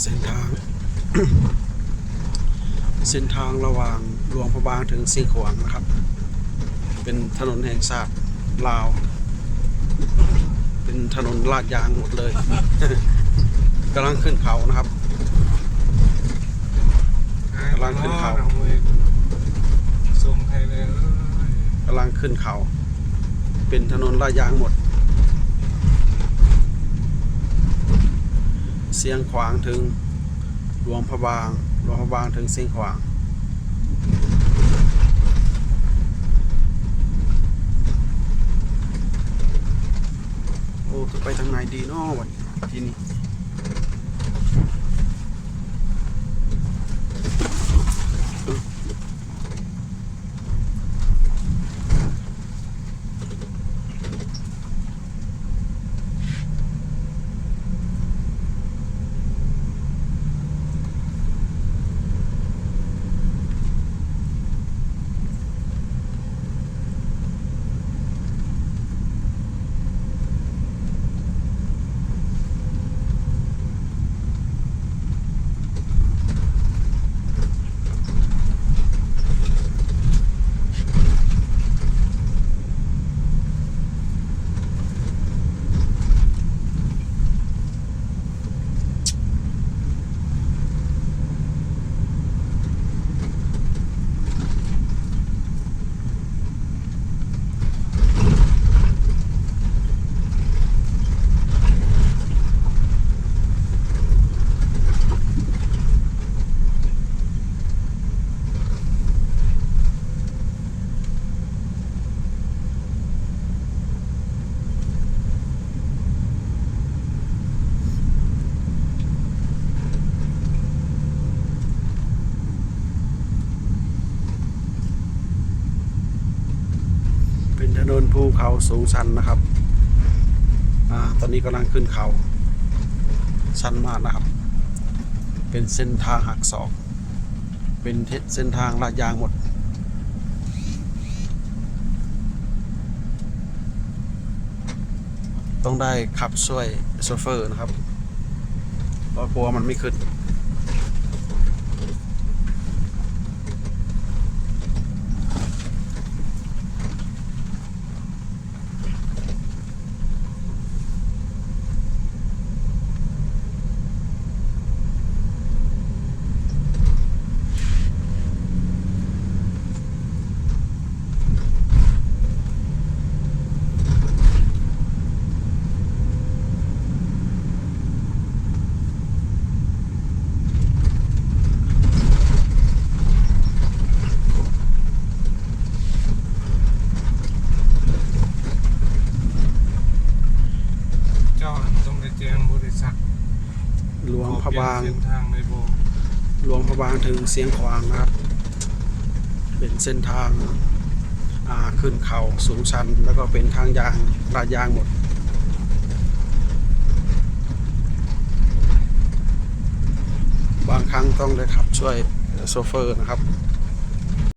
ເສັ້ນທາງ ເສັ້ນທາງລະຫວ່າງຫຼວງພະບາງເຖິງຊຽງຂວາງນະຄັບ ເປັນຖະໜົນແຫ່ງຊາດລາວ ເປັນຖະໜົນລາດຢາງໝົດເລີຍ ກຳລັງຂຶ້ນເຂົານະຄັບ ກຳລັງຂຶ້ນເຂົາ ສົ່ງໃຫ້ແດ່ເອີຍ ກຳລັງຂຶ້ນເຂົາ ເປັນຖະໜົນລາດຢາງໝົດ ຊຽງຂວາງເຖິງຫຼວງພະບາງ ຫຼວງພະບາງເຖິງຊຽງຂວາງ ໂອ້ ຈະໄປທາງໃດດີເນາະບັດນີ້ ທີ່ນີ້. ເປັນຖະໜົນພູເຂົາສູງຊັນນະຄັບ ອາ ຕອນນີ້ກຳລັງຂຶ້ນເຂົາ ຊັນມາກນະຄັບ ເປັນເສັ້ນທາງຫັກສອກ ເປັນເສັ້ນທາງລາດຢາງໝົດ ຕ້ອງໄດ້ຂັບຊ່ວຍໂຊເຟີນະຄັບ ເພາະກົວມັນໄມ່ຂຶ້ນ. ເຈົ້າຫັ້ນຕ້ອງໄດ້ແຈ້ງບໍລິສັດ ຫຼວງພະບາງ ເປັນເສັ້ນທາງໃດບໍ່? ຫຼວງພະບາງເຖິງຊຽງຂວາງນະຄັບ ເປັນເສັ້ນທາງ ອ່າ ຂຶ້ນເຂົາສູງຊັນ ແລ້ວກໍເປັນທາງຢາງ ລາດຢາງໝົດ ບາງຄັ້ງຕ້ອງໄດ້ຂັບຊ່ວຍໂຊເຟີນະຄັບ.